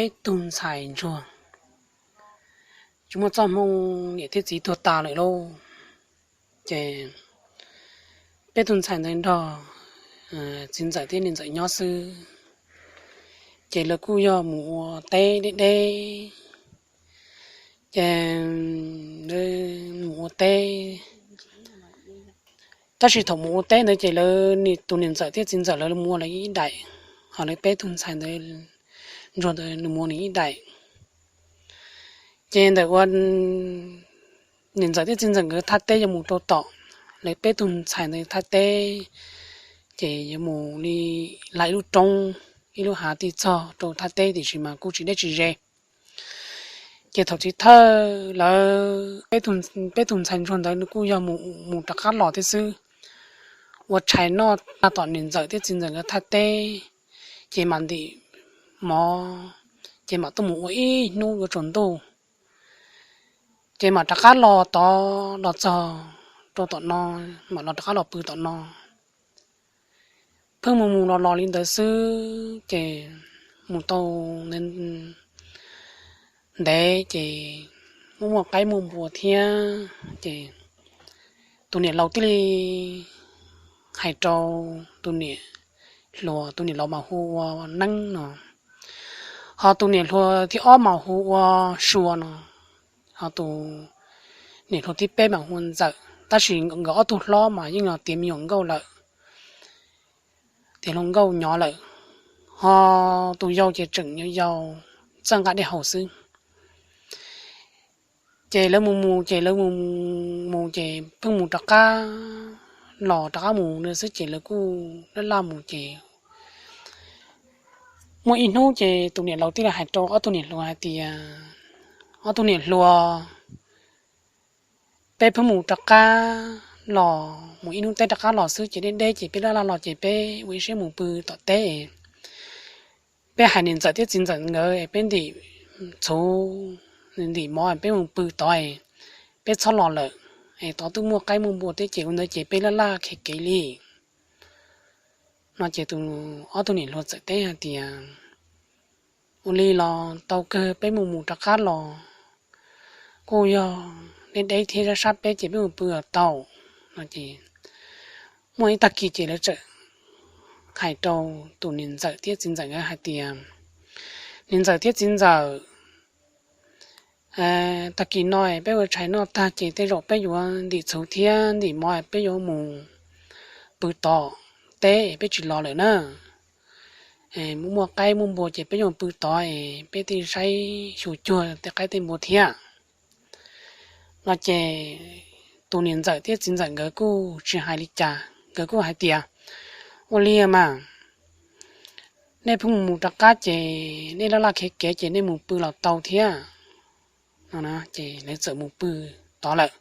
Peb tug ntxhais ntsuag, tsis muaj txoj hmoo, niam thiab txiv tuag tas lawm lauj. Ces peb tug ntxhais ntawd nrog txiv ntxawm thiab niam ntxawm nyob xwb, ces lawv kuj yog mus ua teb deb deb. Ces mus ua teb, tab sis thaum mus ua teb ntawd ces lawv tus niam ntxawm thiab txiv ntxawm lawv mus ua lawv ib daim, ho lawv peb tug ntxhais ntawd, ntsuag ntawd nws mus ua nws ib daim. Ces ntawm ua niam ntxawm thiab txiv ntxawm nkawd thaj teb yuav mus rau tom lawv peb tug ntxhais ntawd thaj teb, ces yuav mus li lawv ib lub roob, ib lub hav tij txog rau thaj teb tiam sis mas kuj tsis deb tsis ze. Ces thaum chiv thawj lawv peb tug ntxhais ntsuag ntawd kuj yog mus rov qab los thiab xwb, ua tshais noj tag tom niam ntxawm thiab txiv ntxawm nkawd thaj teb, ces mam ntim mov, ces mam tuaj mus ua ib hnub yuav tsaus ntuj, ces mam rov qab los tod los txog rau tom no, mam los rov qab los pw tom no. Pheej mus mus los los li ntawd xwb ces mus tau ntev ces muaj muaj qaib muaj npua thiab, ces tus niam laus thiaj li hais rau tus niam hluas, tus niam laus mas hu ua Neeb no, ho tus niam hluas thib ob mas hu ua Sua no, ho tus niam hluas thib peb mas hu ua Ntxawm, tab sis nkawd ob tug hlob mas yeej yog tiav me nyuam nkauj lawm, tiav hluas nkauj nyob lawm, ho tus yau ces tseem yau yau, txawj nqa dej haus xwb. Ces lawv mus mus ces lawv mus mus ces pheej mus rov qab los rov qab mus xwb ces lawv kuj laj laj mus ces muaj ib hnub ces tus niam laus thiaj li hais rau ob tug niam hluas hais tias, ob tug niam hluas, peb pheej mus rov qab los, mus ib hnub teb rov qab los xwb ces deb deb ces peb laj laj los ces peb ua ib siab mus pw tom teb. Peb hais niam ntxawm thiab txiv ntxawm nkawd es peb ntim txhuv, ntim mov peb mus pw tod, peb txhob los lawm, es tod twb muaj qaib muaj npua thiab ces ua ntawd ces peb laj laj khiav kev li. No ces tus, ob tug niam hluas txawm teb hais tias, ua li los tau kawg, peb mus mus rov qab los kuj yog deb deb thiab, sab sab peb ces peb mus pw los tau. No ces muaj ib tag kis ces lawv txawm hais rau tus niam ntxawm thiab txiv ntxawm nkawd hais tias, niam ntxawm thiab txiv ntxawm, tag kis no peb ua tshais noj tag ces tej zaum peb yuav ntim txhuv thiab ntim mov, peb yuav mus pw tom teb, peb tsis los lawm na. Muaj muaj qaib muaj npua ces peb yuav pw tod, peb thiaj saib xyuas cuag tej qaib tej npua thiab. No ces tus niam ntxawm thiab txiv ntxawm nkawd kuj tsis hais li cas, nkawd kuj hais tias, ua li mas, nej pheej mus rov qab ces nej laj laj khiav kev ces nej mus pw los tau thiab. Ces lawv txawm mus pw tod lawm.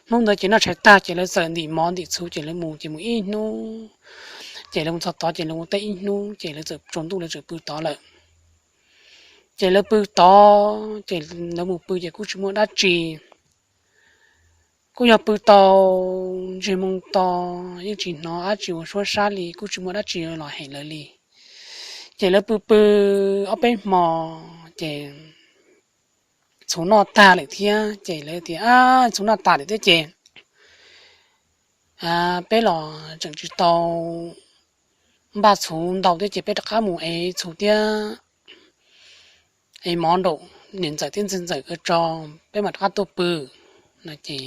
Hnub ntawd ces noj tshais tag ces lawv txawm ntim mov ntim txhuv ces lawv mus ces mus ib hnub, ces lawv mus txog tod ces lawv ua teb ib hnub ces lawv txawm tsaus ntuj lawv txawm pw tod lawm. Ces lawv pw tod ces lawv mus pw ces kuj tsis muaj dab tsi, kuj yog pw tau ntsej moo to, yeej tsis hnov dab tsi uas suab sab li, kuj tsis muaj dab tsi los hem lawv li. Ces lawv pw pw ob peb hmo ces txhuv noj tag lawm thiab ces lawv tias, txhuv noj tas lawm thiab ces peb los tseem tsis tau npaj txhuv ntau thiab ces peb rov qab mus ev txhuv thiab ev mov nraum niam ntxawm thiab txiv ntxawm nkawd tso, peb mam rov qab tuaj pw. No ces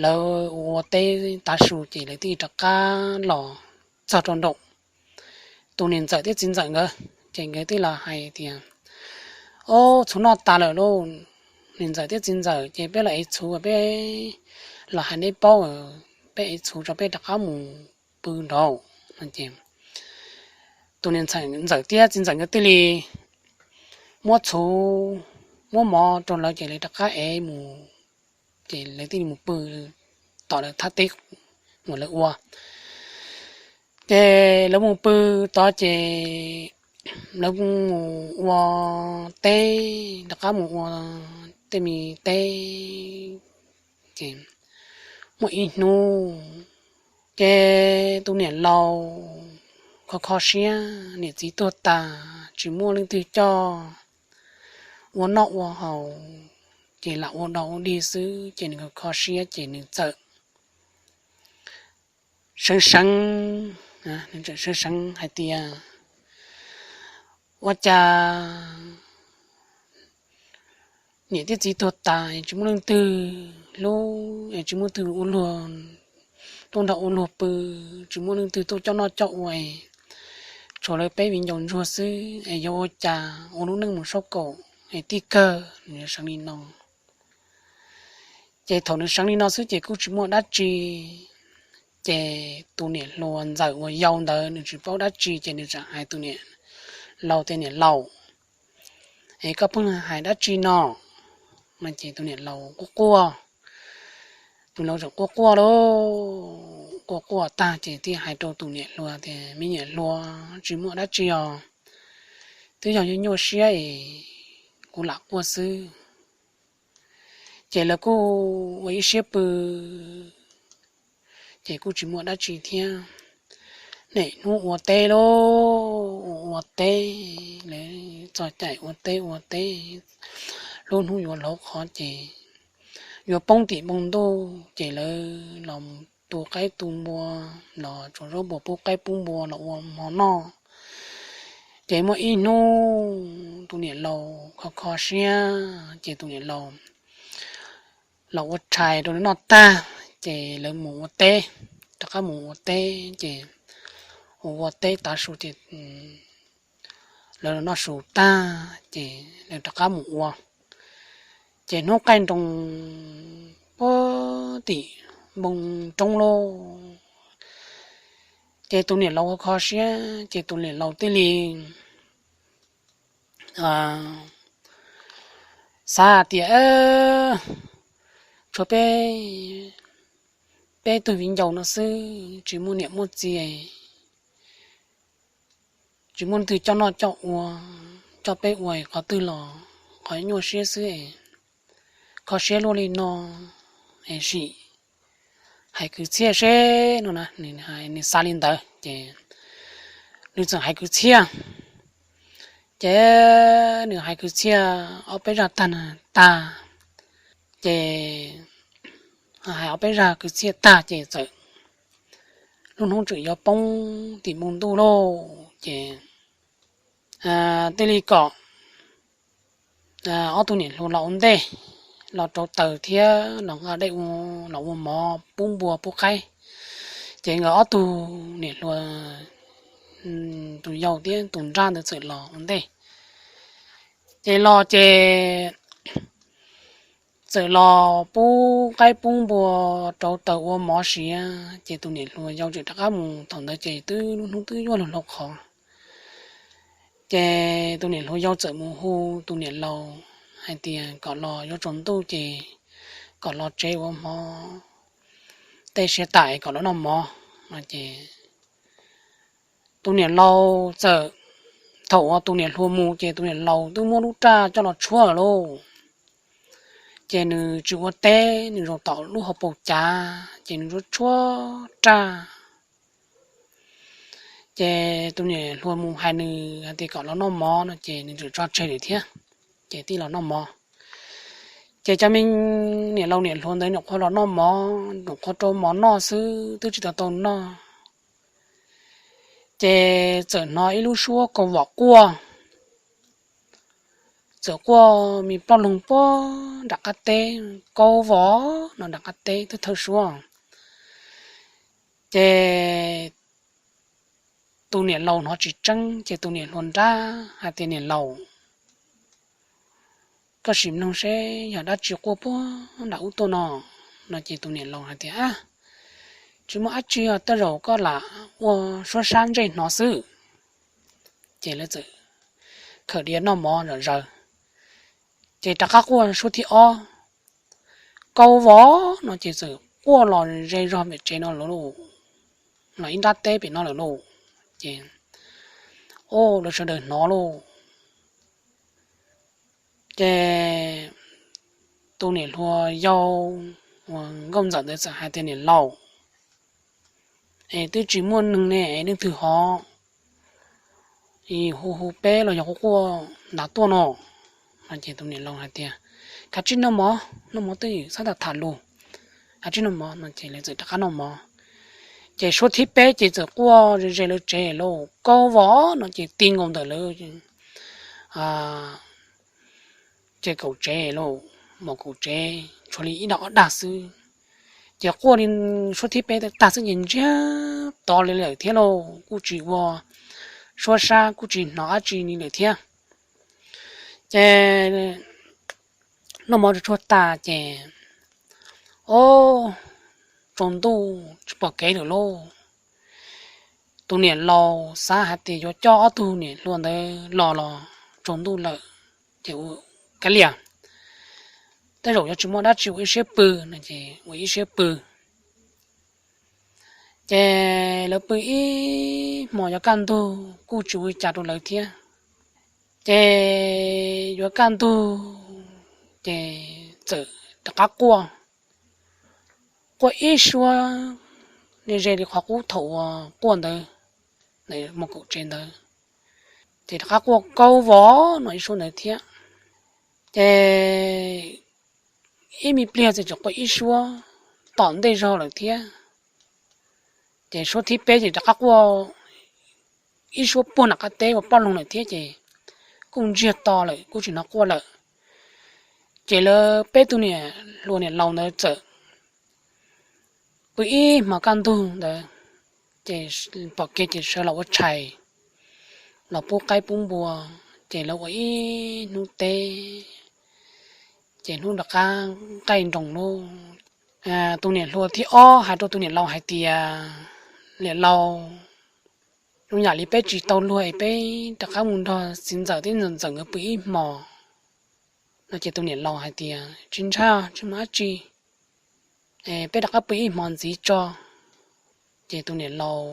lawv ua teb tav su ces lawv thiaj rov qab los txog rau nraum tus niam ntxawm thiab txiv ntxawm nkawd, ces nkawd thiaj los hais tias, o, txhuv noj tas lawm lauj, niam ntxawm thiab txiv ntxawm, ces peb los ev txhuv, peb los hais neb paub, peb ev txhuv tso peb rov qab mus pw nraud. Tus niam ntxawm thiab txiv ntxawm nkawd thiaj li muab txhuv, muab mov rau lawv ces lawv rov qab ev mus, ces lawv thiaj li mus pw tom lawv thaj teb uas lawv ua. Ces lawv mus pw tod ces lawv mus ua teb, rov qab mus ua tej me teb. Ces muaj ib hnub ces tus niam laus kho kho siab, niam txiv tuag tas, tsis muaj leej twg coj ua noj ua haus, ces lam ua dog ua dig xwb, ces nws kho kho siab ces nws txawm seev seev, nws txawm seev seev hais tias, ua cas niam thiab txiv tuag tas es tsis muaj leej twg hlub, es tsis muaj leej twg ua luag, tuaj nrog ua luag pw, tsis muaj leej twg tuaj coj noj coj ua, tshuav lawv peb viv ncaus ntsuag xwb es yog ua cas ua lub neej mus saib kaum es tij kawg, nws seev li no. Ces thaum nws seev li no xwb ces kuj tsis muaj dab tsi, ces tus niam hluas ntxawm uas yau ntawd nws tsis paub dab tsi ces nws txawm hais tus niam laus tias, niam laus, es koj pheej hais dab tsi no? No ces tus niam laus quaj quaj, tus laus txawm quaj quaj lauj, quaj quaj tag ces thiaj hais rau tus niam hluas tias, me niam hluas, tsis muaj dab tsi os, twb yog nyuaj nyuaj siab es kuv lam quaj xwb. Ces lawv kuj ua ib siab pw, ces kuj tsis muaj dab tsi thiab. Niaj hnub ua teb lauj, ua teb, lawv txog caij ua teb ua teb, lub hnub yuav laub qhov ces yuav poob tim npoo ntuj ces lawv los tu qaib tu npua, los tsuav zaub npua pub qaib pub npua los ua hmo noj. Ces muaj ib hnub tus niam laus kho kho siab ces tus niam laus los ua tshais rau lawv noj tag, ces lawv mus ua teb, rov qab mus ua teb ces ua ua teb tav su ces lawv los noj su tag ces lawv rov qab mus ua. Ces hnub qaij nroos puag tim npoo roob lauj, ces tus niam laus kho kho siab ces tus niam laus thiaj li xav tias, tshuav peb, peb tug viv ncaus no xwb, tsis muaj niam muaj txiv, tsis muaj leej twg coj noj coj ua, coj peb ua qhov twg los qhov nyuaj siab xwb, kho siab luaj li no es sim hais kwv txhiaj seb no na. Nws xav li ntawd ces nws txawm hais kwv txhiaj. Ces nws hais kwv txhiaj ob peb zaj tag na, tag, ces hais ob peb zaj kwv txhiaj tag ces txawm lub hnub tseem yuav poob tim npoo ntuj lauj, ces thiaj li kom ob tug niam hluas los ua ntej, los rauv taws thiab los nqa dej los ua mov pub npua pub qaib. Ces nkawd ob tug niam hluas, tus yau thiab tus nrab ntawd txawm los ua ntej. Ces los ces txawm los pub qaib pub npua, rauv taws ua mov siav, ces tus niam hluas yau txawm rov qab mus. Thaum ntawd ces twb lub hnub twb yuav luag hlo qhov, ces tus niam hluas yau txawm mus hu tus niam laus hais tias kom los, yuav tsaus ntuj ces kom los tsev ua hmo, tej siav tas kom los noj mov no ces tus niam laus txawm, thaum uas tus niam hluas mus ces tus niam laus twb muab lub raj coj los tshuab lawm lauj. Ces nws tsis ua teb, nws zaum tom lub hauv paus cav ces nws tshuab tshuab raj. Ces tus niam hluas mus hais nws hais tias kom los noj mov no ces nws txawm tso tseg lawm thiab, ces thiaj los noj mov. Ces cov me niam laus niam hluas ntawd nyuam qhuav los noj mov, nyuam qhuav rau mov noj xwb twb tsis tau tau noj, ces txawm hnov ib lub suab kaus vom quaj, txawm quaj me ploj loog puag nram qab teb, kaus vom no nram qab teb twb thawj suab. Ces tus niam laus hnov tsis tseeb ces tus niam hluas nrab hais tias, niam laus, koj sim mloog seb yog dab tsi quaj puag nram ub tuaj no. No ces tus niam laus hais tias, tsis muaj dab tsi os, tej zaum koj lam ua suab sab ntsej hnov xwb. Ces lawv txawm khawm diav noj mov zom zaws, ces rov qab quaj suab thib ob, kaus vom no ces txawm quaj los ze zog pem tsev no lawm lauj, los ib nrab teb pem no lawm lauj. Ces, o, lawv sawv daws hnov lauj. Ces tus niam hluas yau uas nkauj ntxawm ntawd txawm hais tias, niam laus, es twb tsis muaj neeg ne, es leej twg hov hu hu peb los yog quaj quaj ntav tuaj no. No ces tus niam laus hais tias, Kav tsij noj mov, noj mov twj ywm xab tham tham lus, kav tsij noj mov. No ces lawv txawm rov qab noj mov. Ces suab thib peb ces txawm quaj ze ze lawv tsev lauj, kaub vos no ces ti nkaus ntawm lawv ces kaum tsev lauj, mos kaum tsev tshuav li ib dag ob dag xwb. Ces quaj li suab thib peb tag xwb ces ntsiag to li lawm thiab lauj, kuj tsis ua suab sab kuj tsis hnov dab tsi li lawm thiab. Ces noj mov tsuag tsuag tas ces, o, tsaus ntuj tsis pom kev lawm lauj. Tus niam laus xav hais tias yuav coj ob tug niam hluas ntawd los los tsaus ntuj lawm, ces ua kav liam, tej zaum yuav tsis muaj dab tsi ua ib siab pw no ces ua ib siab pw. Ces lawv pw ib hmos yuav kaj ntug kuj tsis ua li cas rau lawv thiab. Ces yuav kaj ntug ces txawm rov qab quaj, quaj ib suab ze li qhov qub thaum uas quaj ntawd, ntawm mos kaum tsev ntawd, ces rov qab quaj kaub vos no ib suab ntawd thiab. Ces ib me pliag ces tseem quaj ib suab tom ntej zog lawm thiab. Ces suab thib peb ces rov qab quaj ib suab puag nram qab teb uas ploj loo lawm thiab ces kuj ntsiag to lawm kuj tsis hnov quaj lawm. Ces lawv peb tug niam hluas niam laus ntawd txawm pw ib hmos kaj ntug ntawd, ces pom kev ces sawv los ua tshais, los pub qaib pub npua, ces lawv ua ib hnub teb, ces hnub rov qab qaij nroos lauj. Tus niam hluas thib ob hais rau tus niam laus hais tias, Niam laus, zoo yam li peb tsis tau luag es peb rov qab mus nrog txiv ntxawm thiab ntxawm ntxawm nkawd pw ib hmos. No ces tus niam laus hais tias, Tsis ntshai, tsis muaj dab tsi, peb rov qab pw ib hmos ntxiv tso. Ces tus niam laus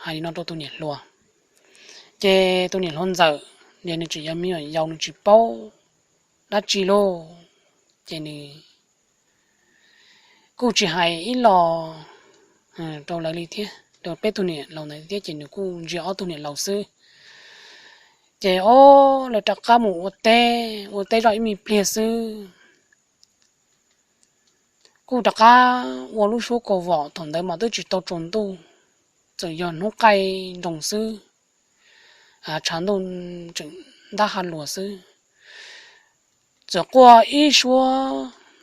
hais li no rau tus niam hluas, ces tus niam hluas ntxawm, nws tseem yog me nyuam yaus nws tsis paub dab tsi lauj, ces nws kuj tsis hais ib los rau lawv li thiab, rau peb tug niam laus ntawd thiab, ces nws kuj ntsia ob tug niam laus xwb. Ces o, lawv rov qab mus ua teb, ua teb zoj ib me pliag xwb, kuj rov qab ua lub suab kaub vos, thaum ntawd mas twb tsis tau tsaus ntuj, txawm yog hnub qaij nroos xwb, tshav ntuj tseem ntab ha luas xwb. Txawm quaj ib suab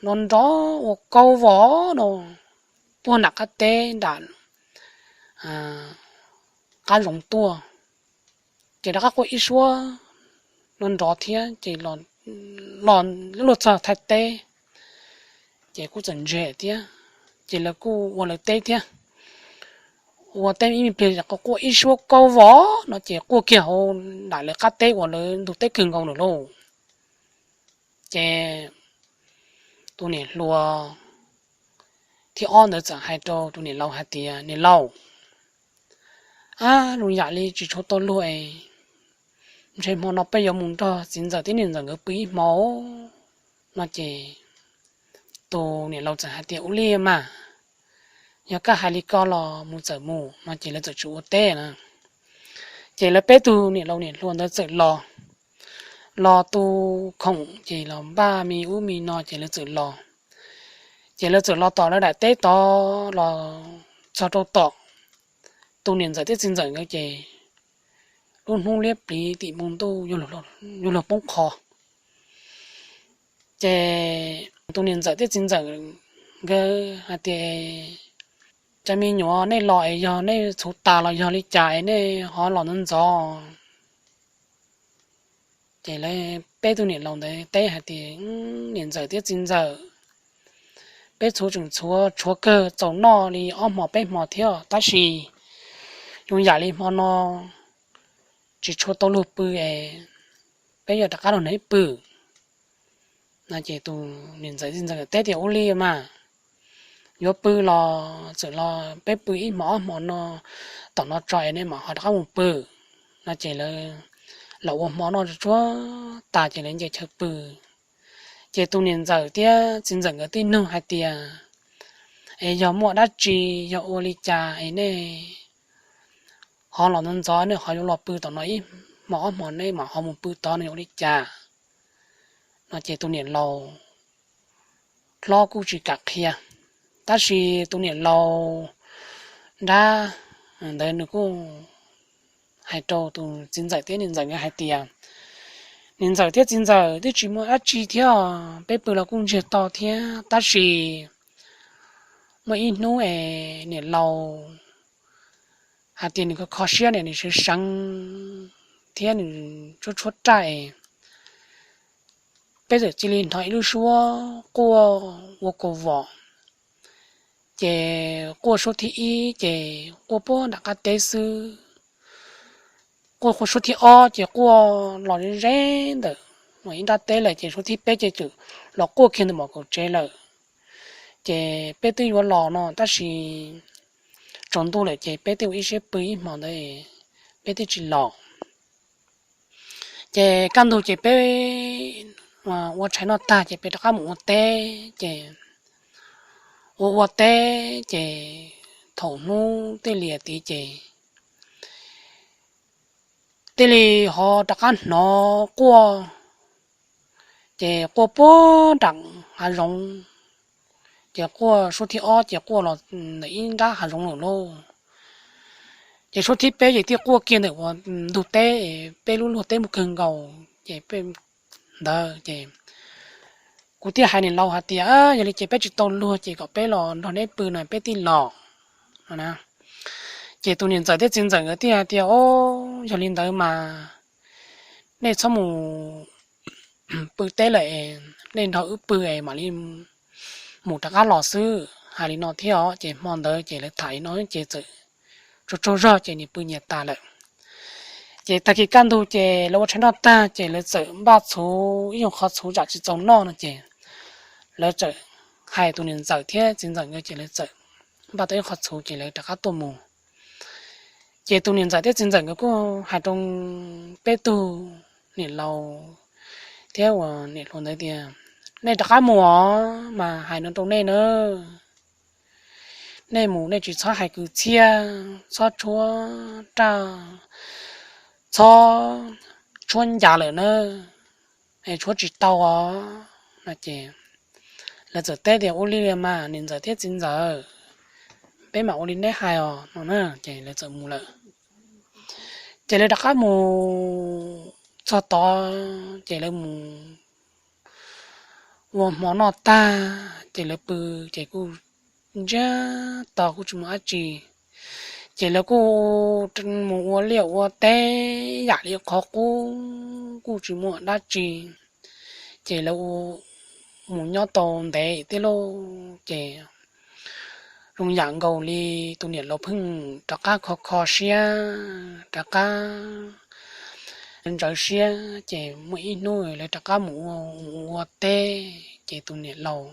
nrov nrov ua kaub vos no puag nram qab teb nram qab zoov tuaj, ces rov qab quaj ib suab nrov nrov thiab ces los luag txog thaij teb, ces kuj txawm ntseg thiab, ces lawv kuj ua lawv teb thiab. Ua teb ib me pliag quaj ib suab kaub vos no ces quaj kiag hauv nram lawv qab teb uas lawv ntug teb kawg nkaus lawm lauj. Ces tus niam hluas thib ob ntawd txawm hais rau tus niam laus hais tias, Niam laus, ab, zoo yam li tsis tshua tau luag es ntshe hmo no peb yuav mus nrog txiv ntxawm thiab niam ntxawm nkawd pw ib hmo. No ces tus niam laus txawm hais tias, Ua li mas, yog koj hais li ko los mus txawm mus. No ces lawv txawm tsis ua teb na. Ces lawv peb tug niam laus niam hluas ntawd txawm los, los tu khoom ces los npaj me ub me no ces lawv txawm los. Ces lawv txawm los tom lawv daim teb tod los txog rau tom tus niam ntxawm thiab txiv ntxawm nkawd ces lub hnub liab pliv tim npoo ntuj yuav luag poob qho. Ces tus niam ntxawm thiab txiv ntxawm nkawd hais tias, Cov me nyuam, nej los es yog nej txhuv tas los yog li cas es nej ho los ntxov ntxov? Ces lawv peb tug niam laus ntawd teb hais tias, Niam ntxawm thiab txiv ntxawm, peb txhuv tseem txhuav tshuav kawg, txaus noj li ob hmo peb hmo thiab, tab sis zoo yam li hmo no tsis tshua tau luag pw es peb yuav rov qab los neb pw. No ces tus niam ntxawm txiv ntxawm teb tias, Ua li mas, yuav pw los txawm los peb pw ib hmo ob hmo no, tom no tso es nej mam ho rov qab mus pw. No ces lawv los ua hmo noj tsuag tas ces lawv nce chaw pw. Ces tus niam ntxawm thiab txiv ntxawm nkawd tib nug hais tias, Es yog muaj dab tsi, yog ua li cas es nej ho los ntxov ntxov nej ho yuav los pw tom no ib hmo ob hmo, nej mam ho mus pw tod no yuav ua li cas? No ces tus niam laus hlob kuj tsis kam qhia, tab sis tus niam laus nrab ntawd nws kuj hais rau tus txiv ntxawm thiab niam ntxawm nkawd hais tias, Niam ntxawm thiab txiv ntxawm, twb tsis muaj dab tsi thiab, peb pw los kuj ntsiag to thiab, tab sis muaj ib hnub es niam laus hais tias nws kho kho siab, nws seev seev thiab nws tshuab tshuab raj es peb txawm cia li hnov ib lub suab quaj ua kaus vom. Ces quaj suab thib ib ces quaj puag nram qab teb xwb, quaj suab thib ob ces quaj los ze ntawm ib nrab teb lawm, ces suab thib peb ces txawm los quaj kiag ntawm mom kaum tsev lawm. Ces peb twb yuav los no tab sis tsaus ntuj lawm ces peb twb ua ib siab pw ib hmo ntawd, peb twb tsis los. Ces kaj ntug ces peb ua tshais noj tag ces peb rov qab mus ua teb ces ua ua teb ces thaum hnub twb lias tid ces thiaj li ho rov qab hnov quaj, ces quaj puag nram hav zoov, ces quaj suab thib ob ces quaj los ntawm ib nrab hav zoov lawm lauj. Ces suab thib peb ces thiaj quaj kiag ntawm ua ntug teb, peb lub luag teb muaj kawg nkaus ces peb ntawd ces kuv thiaj hais niam laus hais tias, Yog li ces peb tsis tau luag ces kom peb los nrog neb pw no peb thiaj los no na. Ces tus niam ntxawm thiab txiv ntxawm nkawd thiaj hais tias, O, yog li ntawd mas nej txhob mus pw teb lawm, nej nrog wb pw es mam li mus rov qab los xwb. Hais li no thiab os, ces hmo ntawd ces lawv tham li no ces txawm tsaug tsaug zog ces nws pw nyias tas lawm. Ces tag kis kaj ntug ces lawv ua tshais noj tag ces lawv txawm npaj txhuv ib nyuag qhov txhuv zam tsis txaus noj no ces lawv txawm hais tus niam ntxawm thiab txiv ntxawm nkawd ces lawv txawm npaj tau ib qhov txhuv ces lawv rov qab tuaj mus. Ces tus niam ntxawm thiab txiv ntxawm nkawd kuj hais rau peb tug niam laus thiab uas niam hluas ntawd tias, Nej rov qab mus os, mas hais no rau nej na, nej mus nej tsis txhob hais kwv txhiaj, txhob tshuab raj, txhob tshuab ncas lawm na, es tshuab tsis tau os no ces lawv txawm teb tias, Ua li mas niam ntxawm thiab txiv ntxawm, peb mam ua li neb hais os no na. Ces lawv txawm mus lawm. Ces lawv rov qab mus txog tod ces lawv mus ua hmo noj tag ces lawv pw, ces kuj ntsiag to kuj tsis muaj dab tsi. Ces lawv kuj mus ua liaj ua teb yam li qhov qub kuj tsis muaj dab tsi. Ces lawv mus nyob tau ntev thiab lauj ces zoo yam nkaus li tus niam laus pheej rov qab kho kho siab, rov qab ntxhov siab, ces muaj ib hnub lawv rov qab mus ua teb ces tus niam laus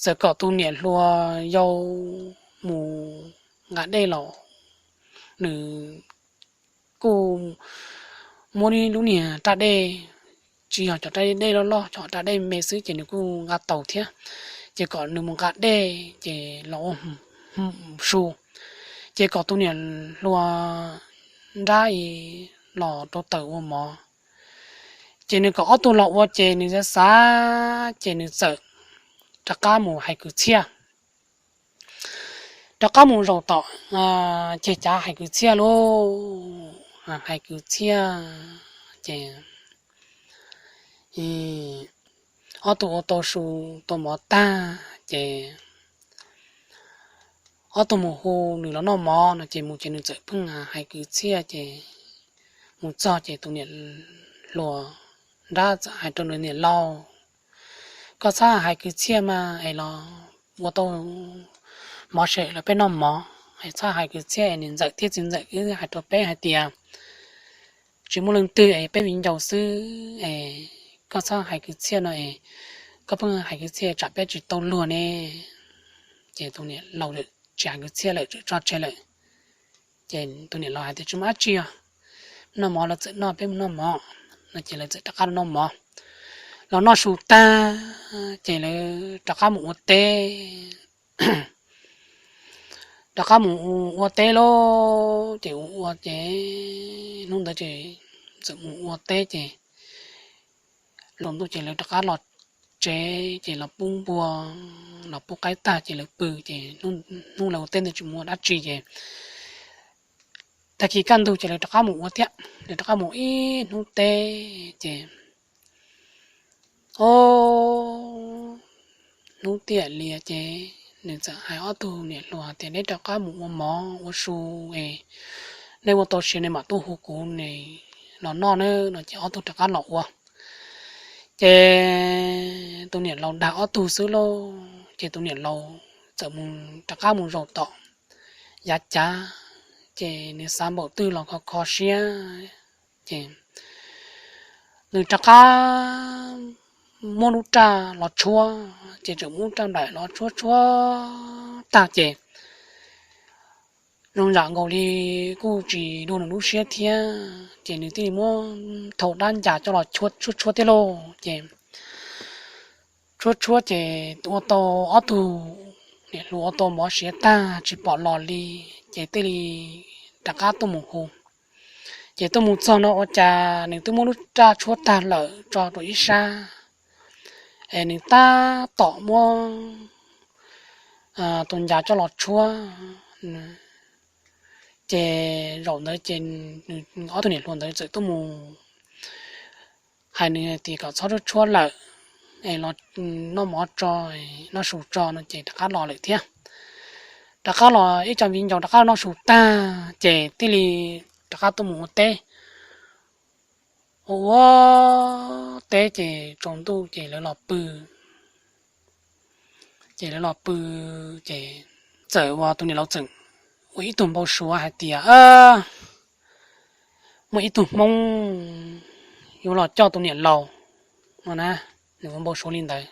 txawm kom tus niam hluas yau mus nqa dej los, nws kuj muab lub niag raj dej, tsis yog cov raj dej loj loj, cov raj dej me xwb ces nws kuj nqa tau thiab. Ces kom nws mus nqa dej ces los ua su, ces kom tus niam hluas nrab los rau taws ua mov. Ces nws kom ob tug los ua ces nws xav xav ces nws txawm rov qab mus hais kwv txhiaj. Rov qab mus zaum tom ceg cav hais kwv txhiaj lauj, hais kwv txhiaj ces ob tug ua tau su tau mov tag ces ob tug mus hu nws los noj mov no ces mus ces nws txawm pheej hais kwv txhiaj ces mus txog ces tus niam hluas nrab txawm hais rau nws niam laus, Koj txhob hais kwv txhiaj mas es los ua tau mov sawm los peb noj mov, es txhob hais kwv txhiaj es niam ntxawm thiab txiv ntxawm wb hais rau peb hais tias tsis muaj leej twg es peb viv ncaus xwb es koj txhob hais kwv txhiaj no es koj pheej hais kwv txhiaj tsam peb tsis tau luag ne. Ces tus niam laus tsis hais kwv txhiaj lawm, tso tseg lawm. Ces tus niam laus hais tias tsis muaj dab tsi os, noj mov los txawm noj, peb mus noj mov no ces lawv txawm rov qab noj mov. Los noj su tag ces lawv rov qab mus ua teb. rov qab mus ua teb lauj. Ces ua ua ces hnub ntawd ces txawm mus ua teb ces los ntuj ces lawv rov qab los tsev ces los pub npua, los pub qaib tag ces lawv pw ces hnub lawv ua teb ntawd tsis muaj dab tsi ces tag kis kaj ntug ces lawv rov qab mus ua thiab, lawv rov qab mus ib hnub teb ces o hnub tiam lias ces nws txawm hais ob tug niam hluas tias neb rov qab mus ua mov ua su es neb ua tau siav neb mam tuaj hu kuv los noj na no ces ob tug rov qab los ua. Ces tus niam laus dag ob tug xwb lauj ces tus niam laus txawm mus rov qab mus zaum tom yav cav ces nws xav npaum twg los kho kho siab ces nws rov qab muab lub raj los tshuab ces txawm muab lub raj nplaim los tshuab tshuab tag ces zoo zam nkaus li kuj tsis dua nws lub siab thiab ces nws thiaj li muab thau dab ncas coj los tshuab tshuab thiab lauj ces tshuab tshuab ces ua tau ob tug niam hluas ua tau mov siav tag tsis pom los li ces thiaj li rov qab tuaj mus hu. Ces tuaj mus txog no ua cas nws twb muab lub raj tshuab tag lawm tso rau ib sab es nws tab tom muab tus ncas coj los tshuab ces zaum ntawd ces ob tug niam hluas ntawd txawm tuaj mus hais nws tias kom txhob tshuab tshuab lawm es los noj mov tso, noj su tso no ces rov qab los lawm thiab. Rov qab los ib co viv ncaus rov qab noj su tag ces thiaj li rov qab tuaj mus ua teb. Ua ua teb ces tsaus ntuj ces lawv los pw ces lawv los pw ces txawm uas tus niam laus txawm ua ib tug npau suav hais tias muaj ib tug Hmoob yuav los coj tus niam laus no na. Nws ua npau suav li ntawd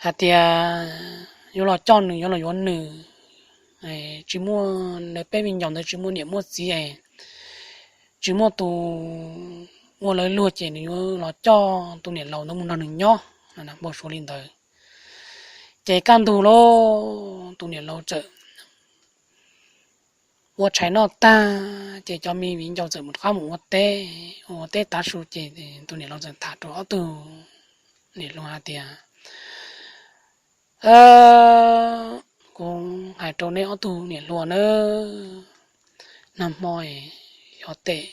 hais tias yuav los coj nws, yuav los yuav nws, tsis muaj, peb viv ncaus ntawd tsis muaj niam muaj txiv, tsis muaj tus ua lawv luag ces nws yuav los coj tus niam laus ntawd mus nrog nws nyob. Npau suav li ntawd ces kaj ntug lauj tus niam laus txawm ua tshais noj tag ces cov me viv ncaus txawm rov qab mus ua teb. Ua teb tav su ces tus niam laus txawm tham rau ob tug niam hluas hais tias kuv hais rau neb ob tug niam hluas nawb, nag hmo xyov tes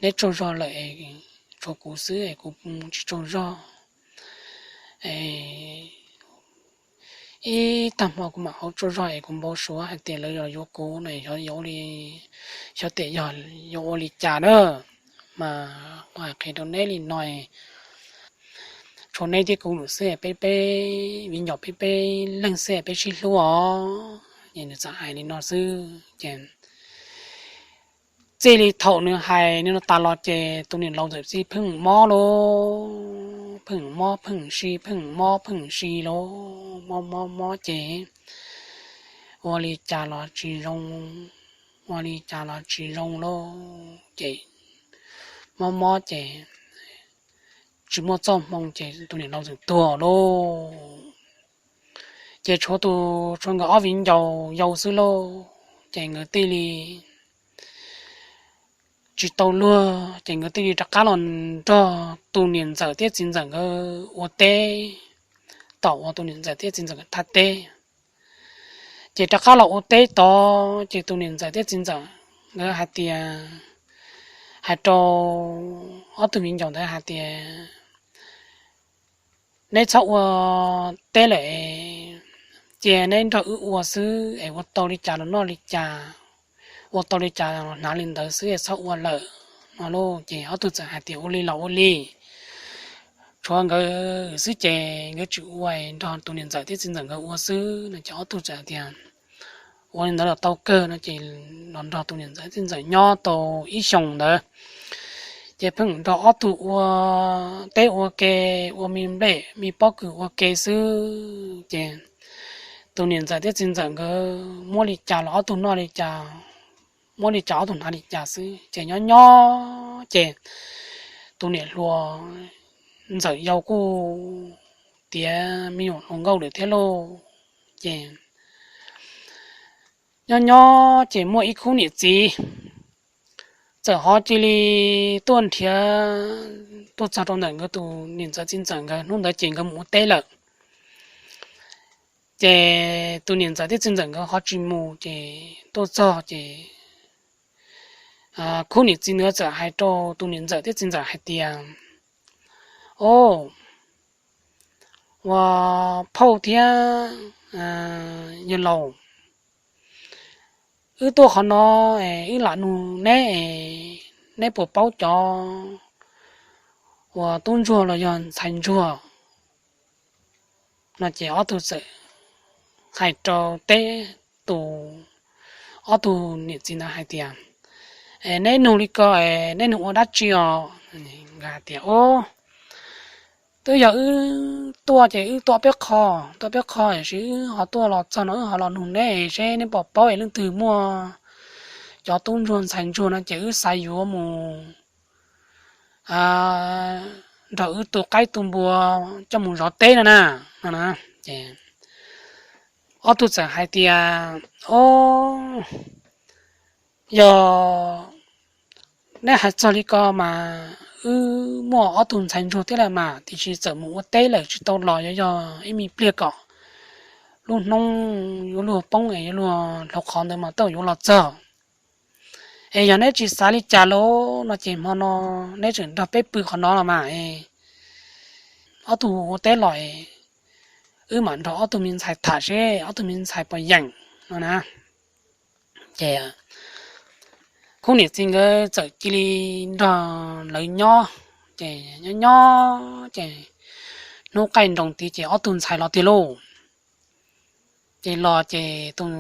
neb tsaug zog lawm es tshuav kuv xwb es kuv tsis tsaug zog. Ib tag hmo kuv mam hauv tsaug zog es kuv npau suav hais tias lawv yuav kuv no, xyov tes yog yuav ua li cas na. Mas kuv hais qhia rau neb li no, tshuav neb thiab kuv lawm xwb, peb peb viv ncaus peb peb leeg xwb peb sib hlub os. Ces nws txawm hais li no xwb ces txij li thaum nws hais li no tas los ces tus niam laus txawm txij pheej mob lauj, pheej mob pheej si, pheej mob pheej si lauj, mob mob mob ces ua li cas los tsis zoo, ua li cas los tsis zoo lauj ces mob mob ces tsis muaj txoj hmoo ces tus niam laus txawm tuag lauj. Ces tshuav tus, tshuav nkawd ob viv ncaus yau xwb lauj, ces nkawd thiaj li tsis tau luag ces nkawd thiaj li rov qab los nrog tus niam ntxawm thiab txiv ntxawm nkawd ua teb, tom uas tus niam ntxawm thiab txiv ntxawm nkawd thaj teb. Ces rov qab los ua teb tod ces tus niam ntxawm thiab txiv ntxawm nkawd hais tias, hais rau ob tug viv ncaus ntawd hais tias neb txhob ua teb lawm, cia neb nrog wb ua xwb es ua tau li cas los noj li cas, ua tau li cas los hnav li ntawd xwb es txhob ua lawm no lauj. Ces ob tug txawm hais tias ua li los ua li, tshuav nkawd xwb ces nkawd tsis ua, nrog tus niam ntxawm thiab txiv ntxawm nkawd ua xwb no. Ces ob tug txawm hais tias ua li ntawd los tau kawg no ces los nrog tus niam ntxawm thiab txiv ntxawm nyob tau ib xyoos ntawd. Ces pheej nrog ob tug ua teb ua ke, ua me nplej me pob kws ua ke xwb ces tus niam ntxawm thiab txiv ntxawm nkawd muab li cas los ob tug noj li cas, muab li cas ob tug hnav li cas xwb ces nyob nyob ces tus niam hluas ntxawm yau kuj tiav me nyuam hluas nkauj lawm thiab lauj. Ces Nyob nyob ces muaj ib khub niam txiv txawm ho cia li tuaj nrhiav tuaj txog rau ntawm nkawd tus niam ntxawm txiv ntxawm nkawd. Hnub ntawd ces nkawd mus ua teb lawm, ces tus niam ntxawm thiab txiv ntxawm nkawd ho tsis mus ces tuaj txog ces khub niam txiv ntawd txawm hais rau tus niam ntxawm thiab txiv ntxawm hais tias, O, ua phauj thiab yawg laus, wb tuaj qhov no es wb lam nug neb, neb puas paub cov uas tub ntsuag los yog ntxhais ntsuag no? Ces ob tug txawm hais rau teb tus, ob tug niam txiv ntawd hais tias, Neb nug li ko, neb nug ua dab tsi os? Nkawd hais tias, O, twb yog wb tuaj ces wb tuaj peb qho, tuaj peb qho es wb ho tuaj los txog no wb ho los nug neb seb neb puas paub es leej twg muaj cov tub ntsuag ntxhais ntsuag no ces wb xav yuav mus nrog wb tu qaib tu npua coj mus zov teb no na. No na, ces ob tug txawm hais tias, O, yog neb hais txog li ko mas wb muaj ob tug ntxhais ntsuag thiab lawm mas, tiam sis txawm mus ua teb lawm tsis tau los, yuav yog ib me pliag kom lub hnub yuav luag poob es yuav luag hlauv qhov ntawd mas tej zaum yuav los txog. Es yog neb tsis xav li cas los no ces hmo no neb tseem nrog peb pw qhov no los mas, ob tug ua teb los wb mam nrog ob tug me ntxhais tham seb ob tug me ntxhais puas yeem no na. Ces khub niam txiv nkawd txawm cia li nrog lawv nyob, ces nyob nyob ces hnub qaij nroos tid ces ob tug ntxhais los tiag lauj. Ces los ces tus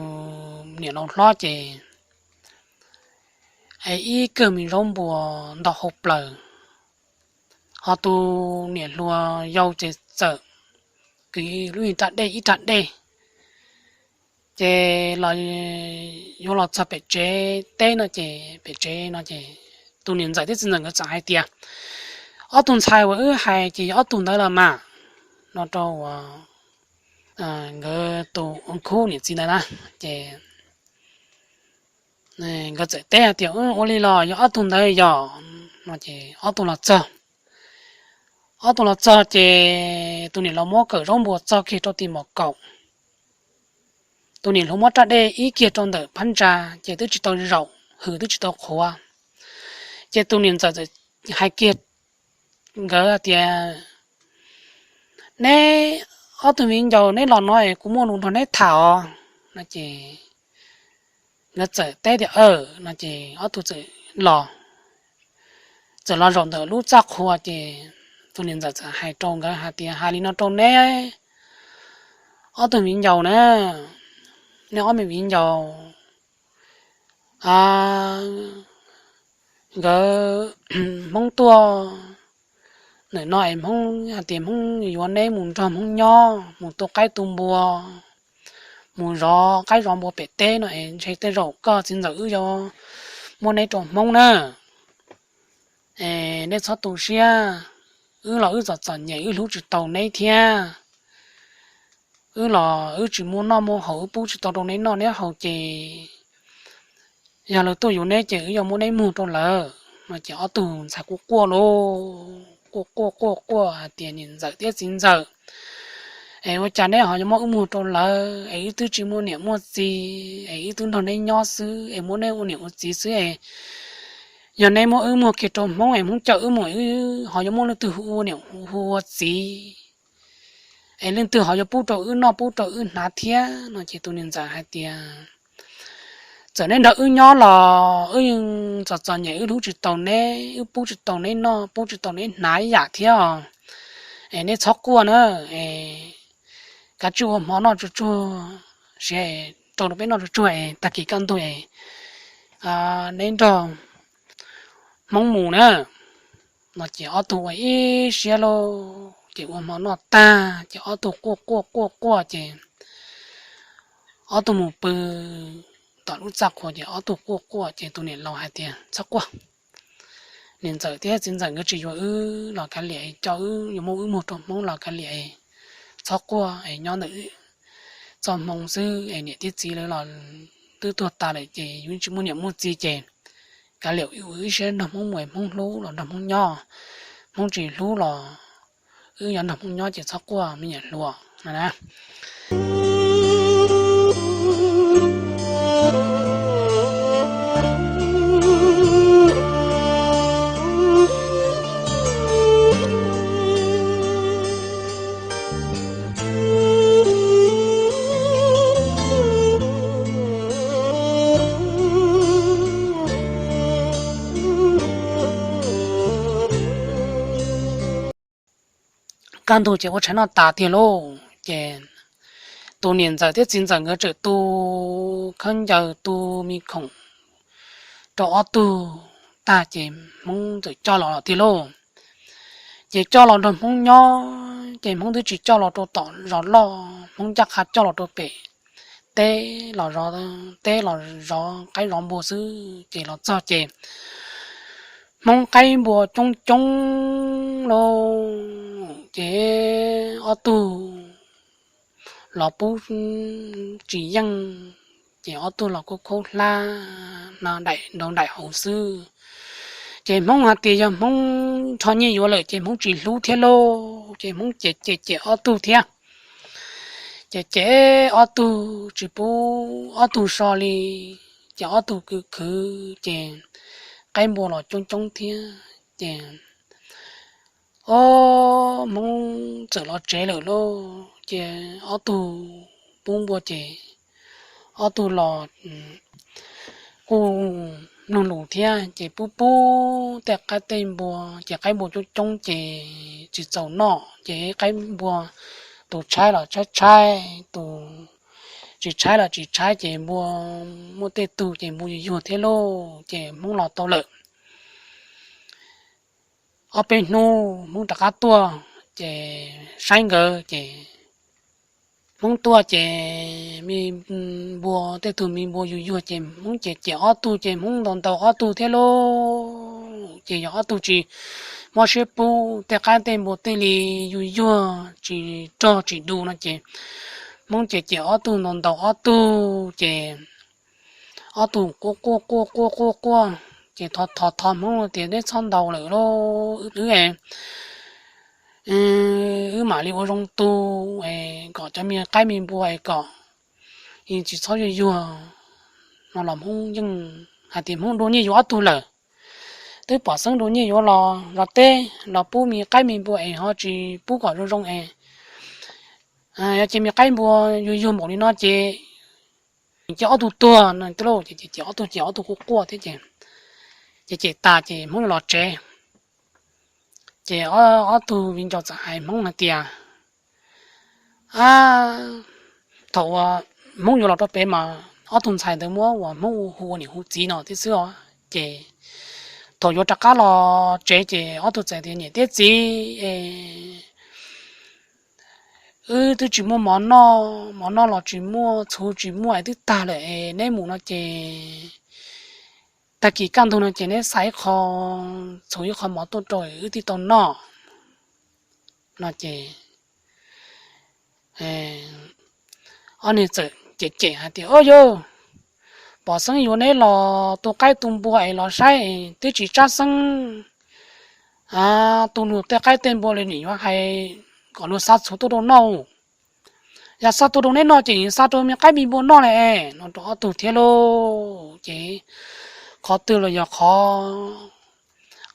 niam laus hlob ces ib kawm me zaub npua nto hauv plaws, ho tus niam hluas yau ces txawm kwv lub raj dej ib raj dej, ces los yuav los txog pem tsev teb no ces pem tsev no ces tus niam ntxawm thiab txiv ntxawm nkawd txawm hais tias, Ob tug ntxhais uas wb hais ces yog ob tug ntawd los mas, no rau uas nkawd tus khub niam txiv ntawd na. Ces nkawd txawm teb hais tias, Ua li los yog ob tug ntawd yog. No ces ob tug los txog, ob tug los txog ces tus niam laus muab kawm zaub npua txog kiag rau tim mom kaum, tus niam hluas muab raj dej ib kiag rau ntawm phab ntsa, ces twb tsis tau zaum, hws twb tsis tau qhuav. Ces tus niam ntxawm txawm hais kiag nkawd tias, Neb ob tug viv ncaus neb los no es kuv muaj lus nrog neb tham os. No ces nkawd txawm teb tias, Aw. No ces ob tug txawm los, txawm los zaum ntawm lub txaj qhua ces tus niam ntxawm txawm hais rau nkawd hais tias, Hais li no rau neb ob tug viv ncaus na, neb ob me viv ncaus, nkawd Hmoob tuaj ntawm no es Hmoob hais tias Hmoob yuav neb mus nrog Hmoob nyob, mus tu qaib tu npua, mus zov qaib zov npua pem teb no es ntshe tej zaum koj txiv ntxawm wb yuav muab neb rau Hmoob na. Es neb txhob tu siab, wb los wb txom txom nyem wb hlub tsis tau neb thiab. Wb los wb tsis muaj noj muaj haus, wb pub tsis tau rau neb noj neb haus ces yog lawv tuaj yuav neb ces wb yuav muab neb muag rau lawv. No ces ob tug ntxhais quaj quaj lauj, quaj quaj quaj quaj hais tias, Niam ntxawm thiab txiv ntxawm, es ua cas neb ho yuav muab wb muag rau lawv? Es wb twb tsis muaj niam muaj txiv, es wb twb nrog neb nyob xwb es muab neb ua niam ua txiv xwb es yog neb muab wb muag kiag rau Hmoob es Hmoob coj wb mus, wb ho yuav muaj leej twg hu ua niam hu ua txiv? Es leej twg ho yuav pub rau wb noj pub rau wb hnav thiab? No ces tus niam ntxawm hais tias, Txawm neb nrog wb nyob los wb yeej txom txom nyem, wb hlub tsis tau neb, wb pub tsis tau neb noj pub tsis tau neb hnav ib yam thiab os. Es neb txhob quaj na, es kav tsij ua hmo noj tsuag tsuag, siav rau rau peb noj tsuag tsuag es tag kis kaj ntug es neb nrog Hmoob mus na. No ces ob tug ua ib siab lauj, ces ua hmo noj tag ces ob tug quaj quaj quaj quaj ces ob tug mus pw tom lub txaj qhua ces ob tug quaj quaj ces tus niam laus hais tias, Txhob quaj, niam ntxawm thiab txiv ntxawm nkawd tsis yuav wb los kav liam, coj wb yuav muab wb muag rau Hmoob los kav liam, txhob quaj es nyob ntawm txoj hmoo xwb es niam thiab txiv lawv los twb tuag tas lawm ces yus tsis muaj niam muaj txiv ces kav liam wb ib siab nrog Hmoob mus, Hmoob hlub los nrog Hmoob nyob, Hmoob tsis hlub los wb yuav nrog Hmoob nyob ces txhob quaj me nyuam hluas no na. Kaj ntug ces ua tshais noj tas tiag lauj ces tus niam ntxawm thiab txiv ntxawm nkawd txawm tu khaub ncaws tu me khoom rau ob tug tag ces Hmoob txawm coj los tiag lauj. Ces coj los nrog Hmoob nyob ces Hmoob twb tsis coj los rau tom zos loj, Hmoob ncaj qha coj los rau pem teb los zov teb los zov qaib zov npua xwb ces los txog ces Hmoob qaib npua coob coob lauj ces ob tug los pub tsis yeej ces ob tug los khaub khaub hlab no daim nraud daim hauv xwb. Ces Hmoob hais tias yog Hmoob rho nyiaj yuav lawm ces Hmoob tsis hlub thiab lauj ces Hmoob cem cem cem ob tug thiab. Ces cem ob tug tsis pub ob tug so li ces ob tug khwv khwv ces qaib npua los coob coob thiab ces ob Hmoob txawm los tsev lawm lauj ces ob tug pub npua ces ob tug los kuj mloog lus thiab ces pub pub tej qaib tej npua ces qaib npua coob coob ces tsis txaus noj ces qaib npua tus tshaib los tshaib tshaib, tus tsis tshaib los tsis tshaib ces npua muaj tej tug ces npua yuag yuag thiab lauj ces Hmoob los tau lawm. Ob peb hnub Hmoob rov qab tuaj ces saib nkawd ces Hmoob tuaj ces me npua tej tug me npua yuag yuag ces Hmoob ces cem ob tug ces Hmoob ntaus ntaus ob tug thiab lauj ces yog ob tug tsis mob siab pub tej qaib tej npua tej li yuag yuag tsis rog tsis du no ces Hmoob ces cem ob tug ntaus ntaus ob tug ces ob tug quaj quaj quaj quaj quaj quaj ces thov thov thov Hmoob tias neb txhob ntaus lawm lauj, wb mam li ua zoo tu kom cov me qaib me npua es kom tsis txhob yuag yuag no los Hmoob yeej hais tias Hmoob dua nyiaj yuav ob tug lawm. Twb pom xeeb dua nyiaj yuav los zov teb los pub me qaib me npua es ho tsis pub kom zoo zoo es yog ces me qaib npua yuag yuag npaum li no ces ces ob tug tuag no lauj ces ces ob tug ces ob tug quaj quaj thiab ces ces ces tas ces Hmoob yuav los tsev. Ces ob tug viv ncaus txawm hais Hmoob hais tias thaum uas Hmoob yuav los rau pem mas ob tug ntxhais ntawd muab uas Hmoob hu ua niam hu txiv no thiab xwb os ces thaum yuav rov qab los tsev ces ob tug txawm tias niam thiab txiv, wb twb tsis muaj mov noj, mov noj los tsis muaj, txhuv tsis muaj es twb tag lawm es neb mus no ces tag kis kaj ntug no ces neb xa ib qho txhuv ib qho mov tuaj rau wb thiaj tau noj no ces ob niag txawm cem cem hais tias o yawg, pom xeeb yuav neb los tu qaib tu npua es los saib es twb tsis tsab xeeb tu luag tej qaib tej npua li nim yuav hais kom luag xa txhuv tuaj rau noj. Yog xa tuaj rau neb noj ces xa rau me qaib me npua noj li no rau ob tug thiab lauj ces qhov twg los yog qhov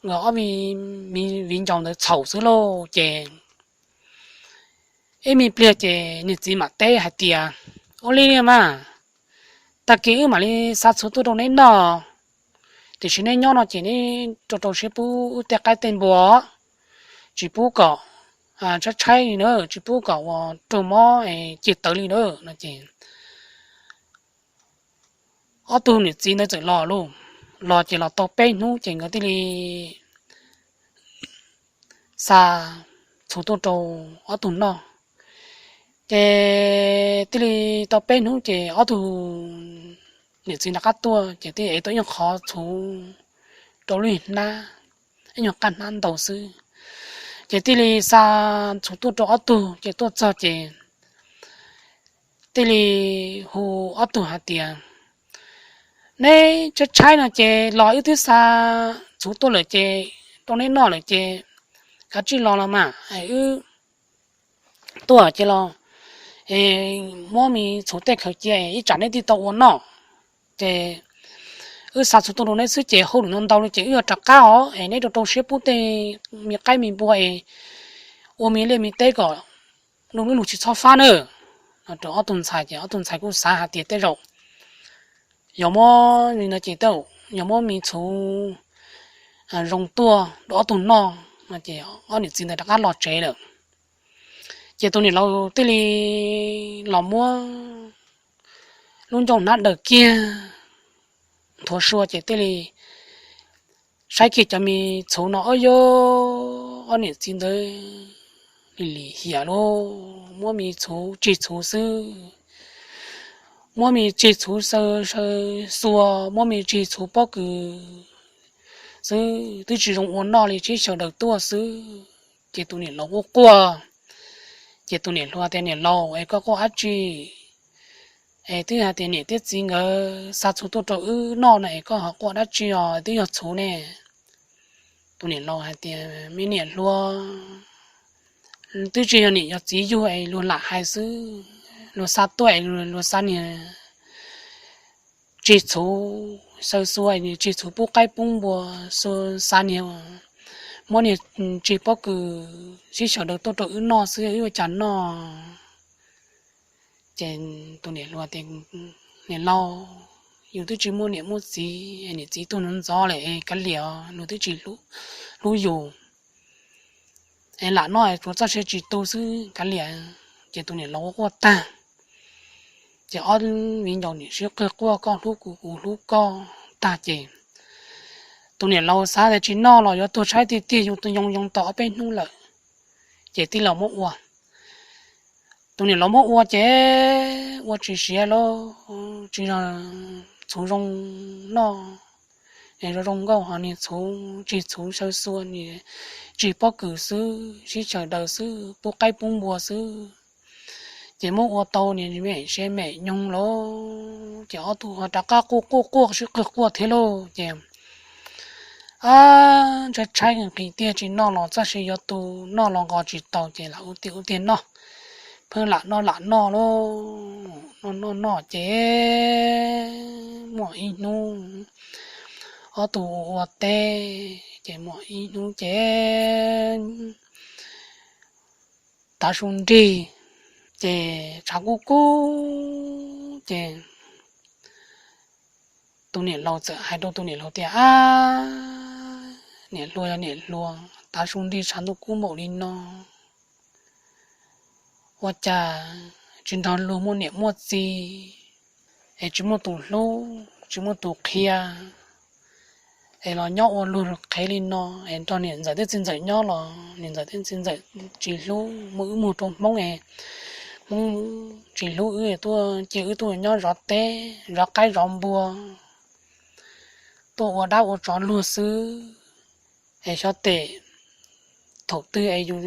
nkawd ob viv ncaus ntawd txhaum xwb lauj ces ib me pliag ces niag txiv mam teb hais tias ua li mas tag kis wb mam li xa txhuv tuaj rau neb noj, tiam sis neb nyob no ces neb rau rau siab pub wb tej qaib tej npua, tsis pub kom tshaib tshaib li na, tsis pub kom ua raug mob cig tawv li na no ces ob tug niam txiv ntawd txawm los lauj. Los ces los tau peb hnub ces nkawd thiaj li xa txhuv tuaj rau ob tug noj. Ces thiaj li tau peb hnub ces ob tug niam txiv rov qab tuaj ces thiaj ev tau ib qho txhuv rau lub hnab, ib nyuag qab hnab ntau xwb. Ces thiaj li xa txhuv tuaj rau ob tug ces tuaj txog ces thiaj li hu ob tug hais tias Neb tshaib tshaib no ces los wb twb xa txhuv tuaj lawm ces rau neb noj lawm ces kav tsij los los mas wb tuaj ces los muab me txhuv tej khaws cia ib tsam neb thiaj tau ua noj. Ces wb xa txhuv tuaj rau neb xwb ces hauj lwm no ntau li ces wb yuav rov qab os es neb rau rau siab pub tej me qaib me npua es ua me liaj me teb kom lub lub lug tsis txhob fab na. Rau ob tug ntxhais ces ob tug ntxhais kuj xav hais tias tej zaum yog muab li no ces tej zaum yog muab me txhuv zoo tuaj rau ob tug noj no ces ob niam txiv ntawd rov qab los tsev lawm. Ces tus niam laus thiaj li los muab lub ncauj hnab daws kiag nthuav sua ces thiaj li saib kiag cov me txhuv no ob yog ob niam txiv ntawd li lim hiam lauj, muab me txhuv tsig txhuv xwb, muab me tsig txhuv xaw xaw xua, muab me tsig txhuv pob kws xwb twb tsis zoo ua noj li, sib xyaw daws tuaj xwb. Ces tus niam laus quaj quaj, ces tus niam hluas tias niam laus es koj quaj dab tsi? Es twb hais tias niam thiab txiv nkawd xa txhuv tuaj rau wb noj no es koj ho quaj dab tsi os, twb yog txhuv ne. Tus niam laus hais tias me niam hluas, twb tsis yog niam yog txiv yug es luag lam hais xwb, luag xa tuaj es luag xa niag tsig txhuv xaw xua, tsig txhuv pub qaib pub npua, xa niag, muab niag tsig pob kws sib xyaw daws tuaj rau wb noj xwb, wb ua cas noj. Ces tus niam hluas tias niam laus, yus twb tsis muaj niam muaj txiv, niam txiv tuag ntxov ntxov lawm, kav liam, luag twb tsis hlub yus, es lam noj tsuav txoj sia tsis tu xwb, kav liam. Ces tus niam laus quaj tag, ces ob viv ncaus niam sib qw quaj koj hlub kuv kuv hlub koj tag ces tus niam laus xav tias tsis noj los yuav tuag tshaib tiag tiag, yus tus yoo yoo tau ob peb hnub lawm, ces tij laus muab ua. Tus niam laus muab ua ces ua tsis siav lauj, tsis yog txhuv zoo noj, zoo zoo nkauj ho niag txhuv tsig txhuv xaw xua, niag tsig pob kws xwb, sib xyaw daws xwb, pub qaib pub npua xwb. Ces muab ua tau niag me siav me nyoog lauj, ces ob tug ho rov qab quaj quaj quaj sib qw quaj thiab lauj. Ces tshaib tshaib nqhis tiag, tsis noj los txoj sia yuav tu, noj los nqos tsis tau, ces lam ua tiag ua tiag noj, pheej lam noj lam noj lauj, noj noj noj ces muaj ib hnub ob tug ua teb, ces muaj ib hnub ces tav su nrig, ces tshav kub kub ces tus niam laus txawm hais rau tus niam hluas tias, Ab, niam hluas yog niam hluas, tav su nrig tshav ntuj kub npaum li no, ua cas tsis nrog luag muaj niam muaj txiv, es tsis muaj tus hlub tsis muaj tus qhia, es los nyob ua luag qhev li no, es nrog niam ntxawm thiab txiv ntxawm nyob los niam ntxawm thiab txiv ntxawm tsis hlub, muaj wb muag rau Hmoob es Hmoob tsis hlub wb, tuaj cia wb tuaj nyob zov teb zov qaib zov npua, tuaj ua dab ua tsov luag xwb, es xyov tes thaum twg es yus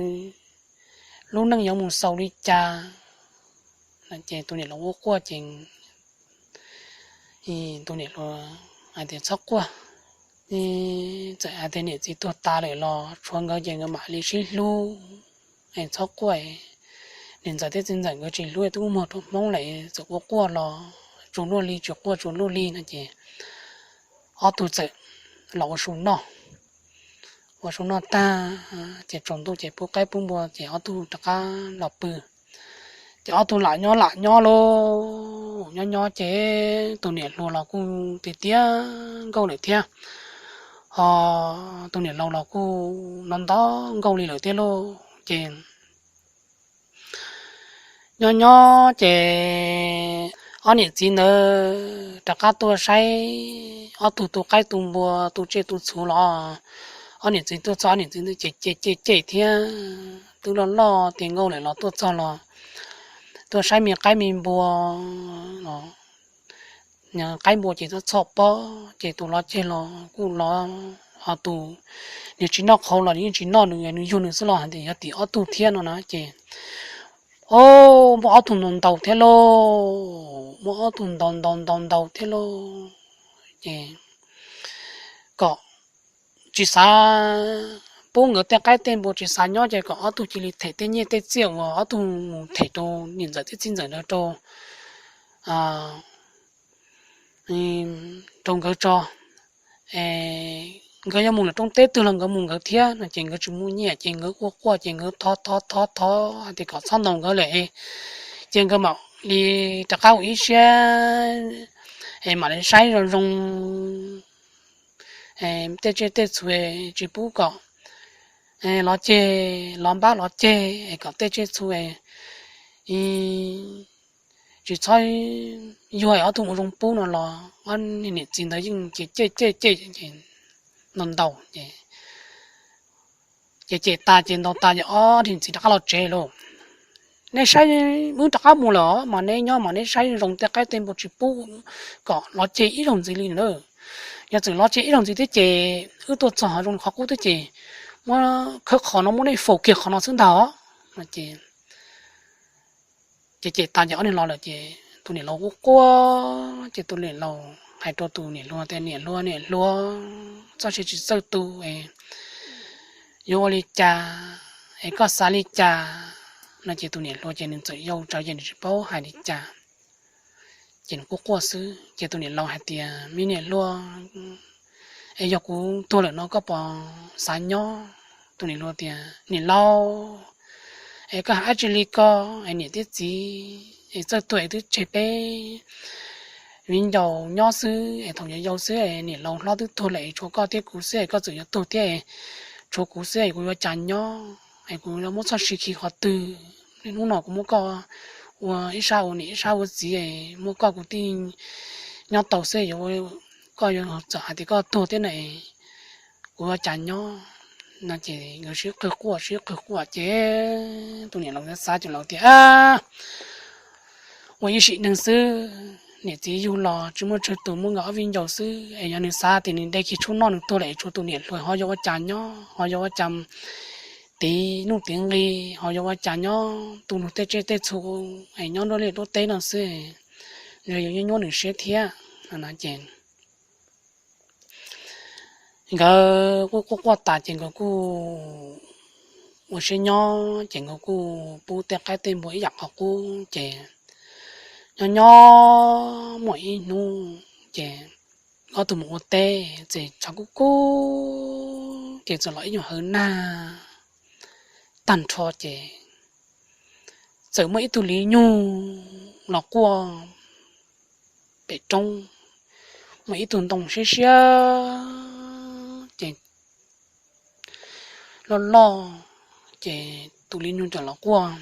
lub neej yuav mus xaus li cas. Ces tus niam laus ua quaj ces tus niam hluas hais tias txhob quaj, txawm hais tias niam txiv tuag tas lawm los tshuav nkawd ces nkawd mam li sib hlub, es txhob quaj, niam ntxawm thiab txiv ntxawm nkawd tsis hlub twb muag rau Hmoob lawm, txawm ua quaj los tsuas luaj li, tsis quaj tsuas luaj li no ces ob tug txawm los ua su noj. Ua su noj tag ces tsaus ntuj ces pub qaib pub npua ces ob tug rov qab los pw. Ces ob tug lam nyob lam nyob lauj, nyob nyob ces tus niam hluas los kuj tiag tiag nkauj lawm thiab, ho tus niam laus los kuj no ntau nkauj li lawm thiab lauj. Ces nyob nyob ces ob niam txiv ntawd rov qab tuaj saib ob tug tu qaib tu npua tu tsiaj tu txhuv los, ob niam txiv tuaj txog ob niam txiv ntawd ces cem cem cem thiab twb loj loj tiav nkauj lawm los tuaj txog los tuaj saib me qaib me npua los, qaib npua ces txhob txhoj pob ces tus lov ceg los kuj lov, ho tus nws tsis noj qhauv los nws yeej tsis noj, nws nws yug nws xwb los hais tias yog tim ob tug thiab no na ces, o, muaj ob tug ntaus ntaus thiab lauj, muaj ob tug ntaus ntaus ntaus ntaus thiab lauj. Ces kom tsis xav pub nkawd tej qaib tej npua, tsis xav nyob, ces kom ob tug cia li them tej nyiaj tej txiaj uas ob tug mus them rau niam ntxawm thiab txiv ntxawm ntawd rau rau nkawd tso. Nkawd yuav mus lawm rooj teb twg los nkawd mus nkawd thiab no ces nkawd tsis muaj nyiaj ces nkawd quaj quaj ces nkawd thov thov thov thov hais tias kom txhob ntaus nkawd lawm, ces nkawd mam li rov qab ua ib siab es mam li saib zoo zoo tej tsiaj tej txhu tsis pub kom los ceg, los npab los ceg es kom tej tsiaj txhu tsis txhob yuag ob tug mus zoo pub no los ob niam txiv ntawd yeej ces cem cem cem ntaus ntaus ces ces cem tas ces ntaus tas ces ob niam txiv rov qab los tsev lauj. Neb saib, wb rov qab mus lawm mas neb nyob mas neb saib zoo tej qaib tej npua tsis pub kom los ceg ib zaug ntxiv li na. Yog txawm los ceg ib zaug ntxiv thiab ces wb tuaj txog zoo li qhov qub thiab ces muab khawb qhov no muab nej faus kiag qhov no xwb ntag os. Ces cem tas ces ob niag los lawm ces tus niam laus quaj quaj ces tus niam laus hais rau tus niam hluas tias niam hluas niam hluas, txoj sia tsis txawj tu, yuav ua li cas es koj xav li cas no ces tus niam hluas ces nws txawm yau tsawv ces nws tsis paub hais li cas ces nws quaj quaj xwb ces tus niam laus hais tias me niam hluas, es yog kuv tuag lawm no koj puas xav nyob? Tus niam hluas tias niam laus, es koj hais dab tsi li ko, es niam thiab txiv es txawj tuag es twb tseg peb viv ncaus nyob xwb es thaum yau yau xwb es niam laus hlob twb tuag lawm es tshuav koj thiab kuv xwb es koj txawm yuav tuag thiab, tshuav kuv xwb es kuv yuav cas nyob es kuv yuav muab txoj sia khi qhov twg? Niaj hnub no kuv muab koj ua ib sab ua niam ib sab ua txiv es muaj koj kuv thiaj nyob tau xwb, koj yuav txawm hais tias koj tuag thiab na, kuv yuav cas nyob? No ces nkawd sib qw quaj sib qw quaj ces tus niam laus xav xav ces laus tias ua ib sim neeg xwb, niam txiv yug los tsis muaj tsawg tus, muaj nkawd ob viv ncaus xwb es yog nws xav tias nws de kiag tshuaj noj nws tuag lawm es tshuav tus niam hluas ho yuav ua cas nyob, ho yuav ua cas tiv nuj tiv nqi, ho yuav ua cas nyob tu nug tej tsiaj tej txhu es nyob nruab liaj nruab teb no xwb, ntshe yuav nyuaj nyuaj nws siab thiab. Ces nkawd quaj quaj quaj tas ces nkawd kuj ua siab nyob ces nkawd kuj pub tej qaib tej npua ib yam qhov qub ces nyob nyob muaj ib hnub ces ob tug mus ua teb ces tshav kub kub ces txawm los ib nyuag hawv nag tag nrho ces txawm muaj ib tug li nyug los quaj pem roob, muaj ib tug ntoo siab siab ces loj loj ces tus li nyug txawm los quaj,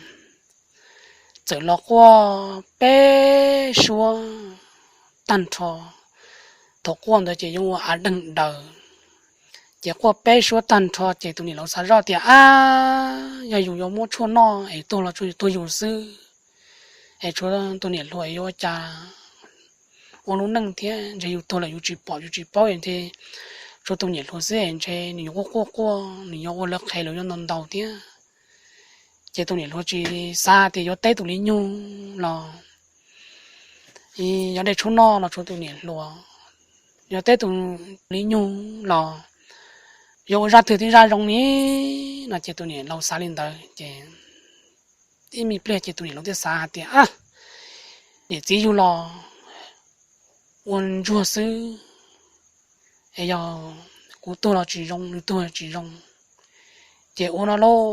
txawm los quaj peb suab tag nrho. Thaum quaj ntawd ces yeej ua av deeg daws ces quaj peb suab tag nrho ces tus niam laus xav zoj tias ab, yog yus yuav muab tshuaj noj es tuag los tsuas yus tuag yus xwb es tshuav tus niam hluas yuav ua cas ua lub neej thiab, ntshe yus tuag lawm yus tsis pom yus tsis paub es ntshe tshuav tus niam hluas xwb es ntshe nws yuav quaj quaj quaj nws yuav ua lawv qhev los yuav ntaus ntaus thiab. Ces tus niam hluas tsis xav tias yuav teb tus li nyug los yuav de tshuaj noj los tshuav tus niam hluas, yuav teb tus li nyug los yuav ua zaj twg thiaj zaj zoo li no ces tus niam laus xav li ntawd ces ib me pliag ces tus niam laus thiaj xav hais tias ab, niam txiv yug los ua ntsuag xwb es yog kuv tuag los tsis zoo nws tuag los tsis zoo ces ua no lauj,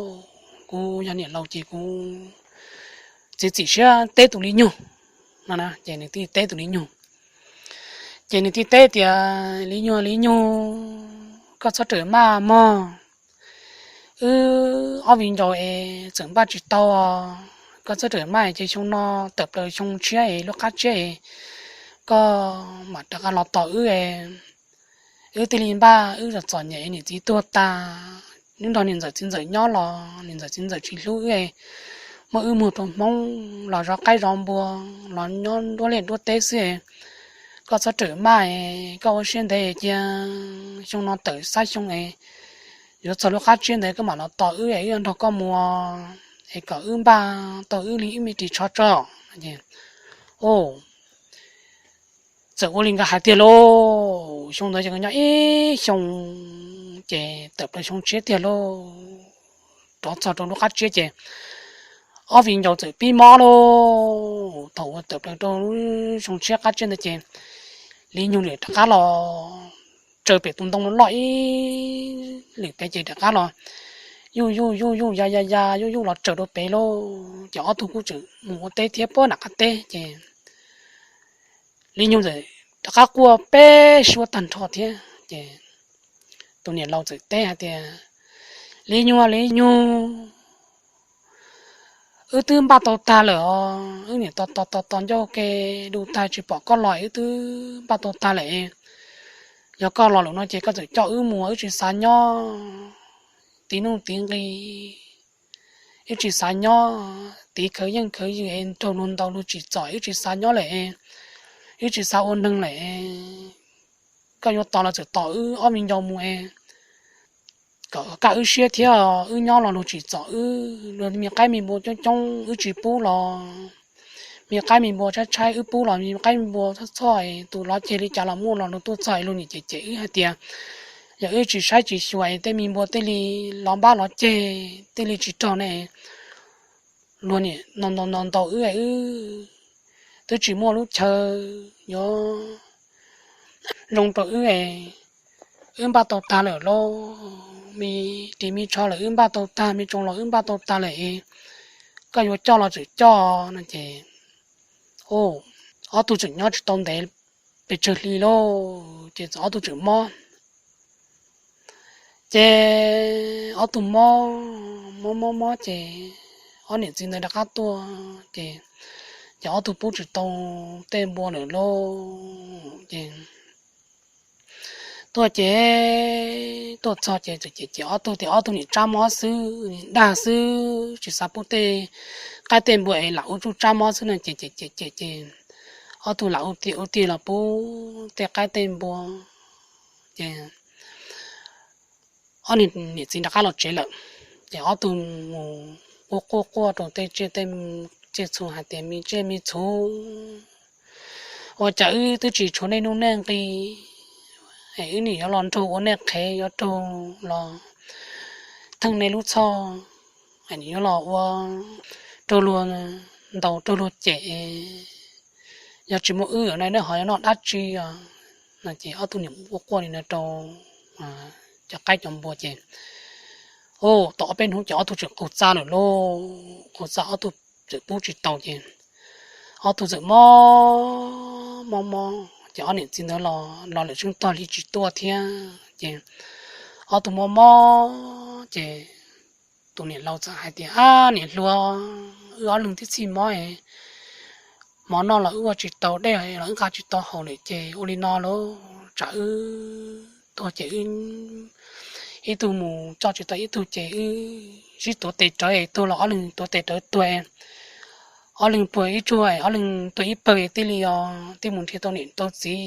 kuv yog niam laus ces kuv txiav txim siab teb tus li nyug no ces nws thiaj teb tus li nyug. Ces nws thiaj teb tias li nyug li nyug, koj txhob rawm maj mog, wb ob viv ncaus es txawm npaj tsis tau, koj txhob rawm maj ces xyoo no tawm plaws xyoo tshiab es lub qab tshiab es koj mam rov qab los tos wb es wb thiaj li npaj wb txom txom nyem es niam txiv tuag tas, wb nrog niam ntxawm txiv ntxawm nyob los niam ntxawm txiv ntxawm tsis hlub wb, muab wb muag rau Hmoob los zov qaib zov npua los nyob nruab liaj nruab teb xwb. Koj txhob rawm maj, koj ua siab ntev cia xyoo no tawm xab xyoo es yuav txog lub qab tshiab ntawd koj mam los tos wb es wb yuav nrog koj mus es kom wb npaj tau wb li wb me ris tsho tso. Ces txawm ua li nkawd hais tiag lauj. Xyoo ntawd ces nkawd nyob ib xyoo, ces tawm plaws xyoo tshiab tiag lauj, rov txog rau lub qab tsiab ces ob viv ncaus txawm pib mob lauj. Thaum uas tawm plaws rau lub xyoo tshiab qab tsiab ntawd ces Li Nyug nim rov qab los tsaws pem tus ntoo loj ib lwm pem ces rov qab los yuj yuj yuj yuj ya ya ya yuj yuj los tsaws rau pem lauj. Ces ob tug kuj tseem mus ua teb thiab puag nram qab teb ces Li Nyug txawm rov qab quaj peb suab tag nrho thiab ces tus niam laus txawm teb hais tias, Li Nyug, Li Nyug, wb twb npaj tau tag lawm os, wb niam tos tos tos tos ncauj ke du tag tsis pom koj los, wb twb npaj tau tag lawm. Yog koj los lawm no ces koj txawm coj wb mus, wb tsis xav nyob tiv nuj tiv nqi, wb tsis xav nyob tiv khawv yeej khawv yws es raug luag ntaus luag tsim txom, wb tsis xav nyob lawm, wb tsis xav ua neeg lawm. Koj yuav tos los txawm tos wb ob me ncaus mus es kom kaj wb siab thiab, wb nyob los luag tsim txom wb, luag me qaib me npua coob coob wb tsis pub los me qaib me npua tshaib tshaib, wb pub los me qaib me npua txhoj txhoj, tus lov ceg li cas los muaj los luag tuaj txog luag niam cem cem wb hais tias yog wb tsis saib tsis xyuas tej me npua tej li lov npab lov ceg, tej li tsis rog ne, luag niam ntaus ntaus ntaus wb, wb twb tsis muaj lub chaw yuav zoo rau wb es, wb npaj tau tag lawm lauj, me ris me tsho lawm wb npaj tau tag, me tsoos los wb npaj tau tag lawm es, koj yuav coj los txawm coj no ces, ob tug tseem nyob tsis tau ntev pes tsawg hli lauj ces txawm ob tug tseem mob. Ces ob tug mob mob mob mob ces ob niam txiv ntawd rov qab tuaj ces, ces ob tug pub tsis tau tej npua lawm lauj ces tuaj ces, tuaj txog ces txawm cem cem ob tug tias ob tug niam tsab mob xwb, dag xwb, tsis xav pub tej qaib tej npua es lam ua tsuj tsab mob xwb no ces cem cem cem ces ob tug lam ua tiag ua tiag los pub tej qaib tej npua ces ob niam txiv rov qab los tsev lawm. Ces ob tug mus quaj quaj quaj rau tej tsiaj tej tsiaj txhu hais tias, Me tsiaj me txhu, ua cas wb twb tsis tshuav nej nuj nej nqi es wb nim yuav los nrog ua nej qhev, yuav raug los theej nej lub txhoj, nim yuav los ua raug luag ntaus raug luag cem, yog tsis muaj wb no nej ho yuav noj dab tsi os? No ces ob tug niam quaj quaj li no rau cov qaib cov npua ces, tau ob peb hnub ces ob tug txawm qaug txaj lawm lauj, qaug txaj ob tug txawm pub tsis tau ces ob tug txawm mob mob mob ces ob niam txiv ntawd los los lawm tseeb tog li tsis tuaj thiab ces ob tug mob mob ces tus niam laus txawm hais tias, Ab niam hluas, wb ob leeg twb txhij mob, mov noj los wb ua tsis tau, dej los wb nqa tsis tau haus lawm ces ua li no lauj, tsam wb tuag ces wb ib tug mus coj tsis tau ib tug ces wb sib tuav tes rawv, tuag los ob leeg tuav tes rawv tuag, ob leeg puag ib tsuag, ob leeg tuag ib pawg thiaj li os thiaj mus nrhiav tau niam tau txiv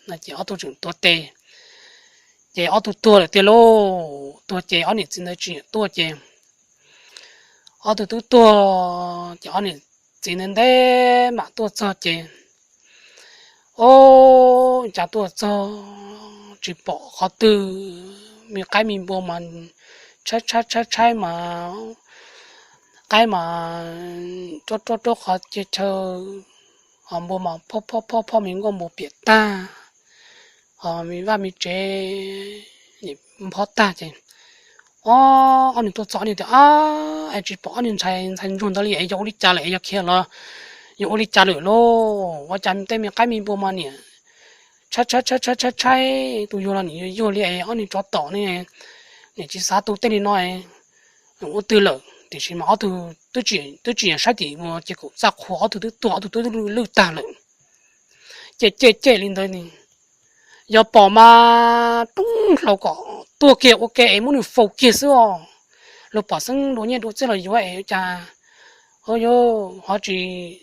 no ces ob tug tseem tuav tes ces ob tug tuag lawm tiag lauj. Tuag ces ob niam txiv ntawd tsis nyiam tuaj ces ob tug twb tuag ces ob niam txiv ntawd ntev mam tuaj txog ces, o, cas tuaj txog tsis pom qhov twg, me qaib me npua mas tshaib tshaib tshaib tshaib mas, qaib mas ruab ruab ruab qhov chaw, ho npua mas phoj phoj phoj phoj me nkuaj npua piam tag, ho me vaj me tsev nphob tag ces, o, ob niag tuaj txog ob niag tias, Ab, es tsis pom ob niag ntxhais ntsuag ntawd li es yog ua li cas lawm es yog khiav los yog ua li cas lawm lauj? Ua cas tej me qaib me npua mas niam tshaib tshaib tshaib tshaib tshaib, tus yuag los niam yuag yuag li es ob niag tsov tom ne, niam tsis xav tu tej li no, ua twg lawm? Tiam sis mas ob tug twb tsis yam saib tim ua ces kaum txaj qhua ob tug twb tuag ob tug twb lwj tag lawm. Ces cem cem li ntawd, yog pom mas rub hlau kom tuag kiag ua ke es muab nws faus kiag xwb os. Luag pom xeeb dua nyiaj dua txiaj los yuav es cas, o, yuav ho tsis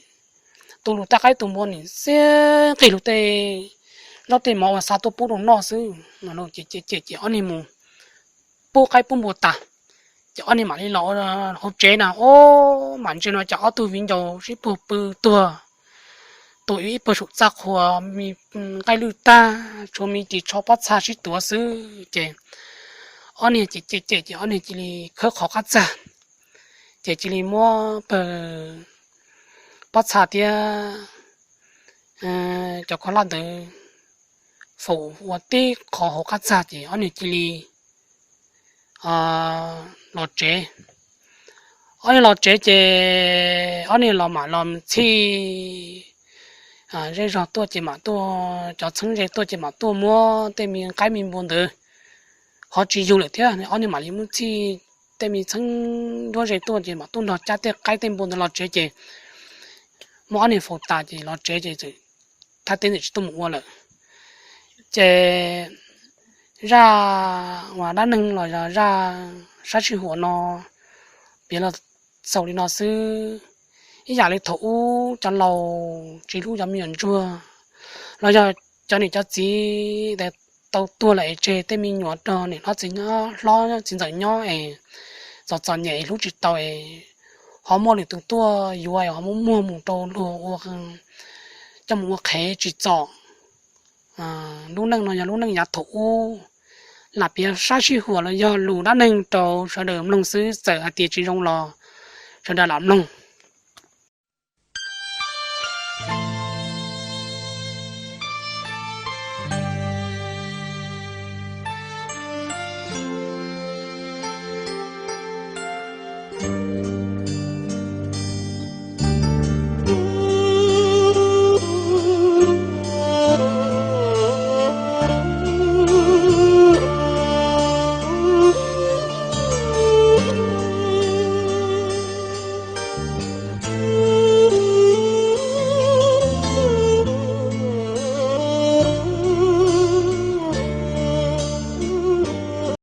tu lus taj qaib tu npua, nim xiab nqig luag tej zaub tej mov uas xa tuaj pub rau noj xwb. Ces cem ces ob niag mus pub qaib pub npua tas, ces ob niag mam li los hauv tsev na, o, mam ntsia no cas ob tug viv ncaus sib puag pw tuag, tuag ib pawg saum txaj qhua, me nqaij lwj tag, tshuav me ris tsho pob txha sib tuav xwb ces ob niag ces cem cem ces ob niag cia li khawb qhov qab txag, ces cia li muab pawg pob txha thiab cov khaub hlab ntawd faus ua tib qho hauv qab txag ces ob niag cia li los tsev. Ob niag los tsev ces ob niag los mam los txhij zej zog tuaj ces mam tuaj, cov txheeb ze tuaj ces mam tuaj muab tej me qaib me npua ntawd ho tsis yug lawm thiab, ob niag mam li muab txhij tej me txheeb nruab ze tuaj ces mam tuaj nrog cab tej qaib tej npua ntawd los tsev ces muab ob niag faus tas ces los tsev ces thaj teb ntawm tsis tuaj mus ua lawm. Ces zaj uas dab neeg los yog zaj sab sij huam no piav los xaus li no xwb. Ib yam li thaum ub cov laus tsis hlub cov me nyuam ntsuag los yog cov niam cov txiv tau tuag lawm es tseg tej me nyuam rog niam hlob txiv hlob txiv ntxawm nyob es txom txom nyem hlub tsis tau es ho muaj lwm tus tuaj yuav ho muab muag mus rau luag ua, coj mus ua qhev tsis txom. Lub neej no yog lub neej yav thaum ub, lam piav sab sij huam los yog lus dab neeg rau sawv daws mloog xwb, txawm hais tias tsis zoo los sawv daws lam mloog.